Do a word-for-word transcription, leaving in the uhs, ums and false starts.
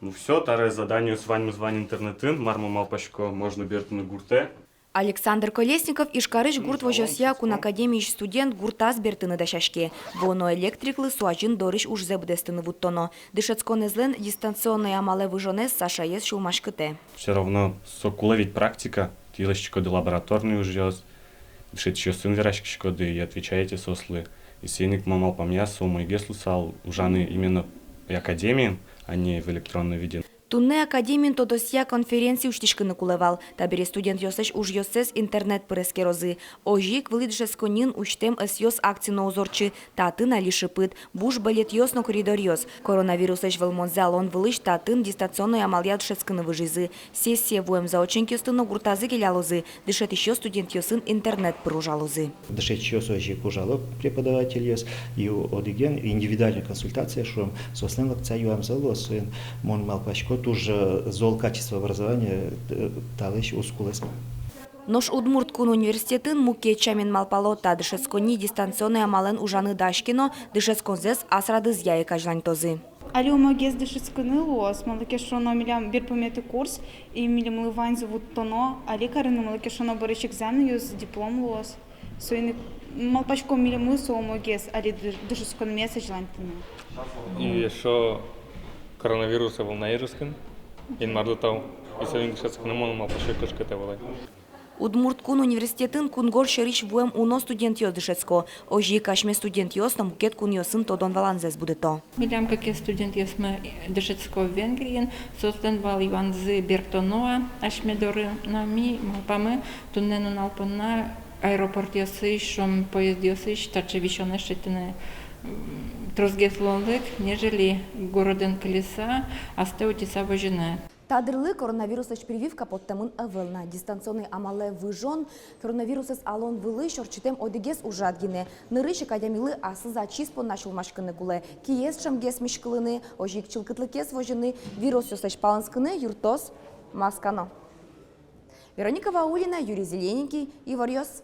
Ну всё, таре заданиос ваньмыз вань интернетын, мар мон малпасько, можно бертыны гуртэ. Александр Колесников Ижкарысь гурт возёсъя кун академиысь студент гуртаз бертыны дасяське. Вуоно электриклы со азьын дорысь ужзэ быдэстыны вуттоно. Дышетсконэзлэн дистанционной амалэ выжонэз Сашаез сюлмаськытэ. Всё равно со кулэ ведь практика, тӥ лэсьтӥськоды лабораторной ужъёс, дышетӥсьёсын вераськиськоды и отвечаете соослы. И соин ик мон малпамъя, со умойгес луысал ужаны именно академиын, а не в электронной виде. Туннэ академиын тодосъя конференци усьтӥськыны кулэ вал. Табере студентъёслэсь ужъёссэс интернет пыр эскерозы. Озьы ик вылӥ дышетсконниын «Усьтэм ӧсъёс» акци но уз ортчы. Татын али шыпыт, буш бӧлетъёс но коридоръёс. Коронавируслэсь вӧлмонзэ алон вылысь татын дистанционной амалъя дышетскыны выжизы. Сессие вуэм заочникъёсты но гуртазы келялозы, дышетӥсьёс студентъёсын интернет пыр ужалозы. Дышетӥсьёс озьы ик ужало, преподавательёс, и одӥген индивидуальной консультация шуом, соослэн лыктыса юамзы луоз, соин мон малпасько, туж зол качество образования, э, талэсь уз кулэсмы. Нош Удмурт кун университетын мукет сямен малпало: та дышетсконни дистанционной амалэн ужаны дась ке но, дышетсконзэс ас радызъя ик азьланьтозы. Али умойгес дышетскыны луоз, малы ке шуоно милям берпуметӥ курс, и милемлы ваньзэ вуттоно али карыны, малы ке шуоно бӧрысь экзаменъёс, диплом луоз. Соин ик малпасько, милемлы со умойгес али дыш-, дышетсконмес азьланьтыны. И эшшо коронавирус ӧвӧл на Ижевскын, Инмарлы тау. И соин ик дышетскыны мон малпасько кышкыт ӧвӧл ай. Удмурт кун университетын кунгож сьӧрысь вуэм уно студентъёс дышетско. Озьы ик асьме студентъёс но мукет кунъёсын тодон-валанзэс будыто. Милям кыкез студентъёсмы дышетско Венгриын, соослэн вал юанзы бертоно-а асьме доры, но ми малпамы туннэ нунал понна аэропортъёсысь, шуом, поездъёсысь таӵе висёнэз шедьтыны, м, тросгес луонлык, нежели городын кылиса астэ утиса возьыны. Та дырлы коронавируслэсь прививка поттэмын ӧвӧл на. Дистанционной амалэ выжон коронавирусэз алон вылысь ортчытэм одӥгез ужрад гинэ. Нырысь ик адямилы аслыз ачиз понна сюлмаськыны кулэ, киез ӵемгес миськылыны, озьы ик чылкытлыкез возьыны, вирусъёслэсь палэнскыны юрттоз маска но. Вероника Ваулина, Юрий Зелененький, «Иворъёс».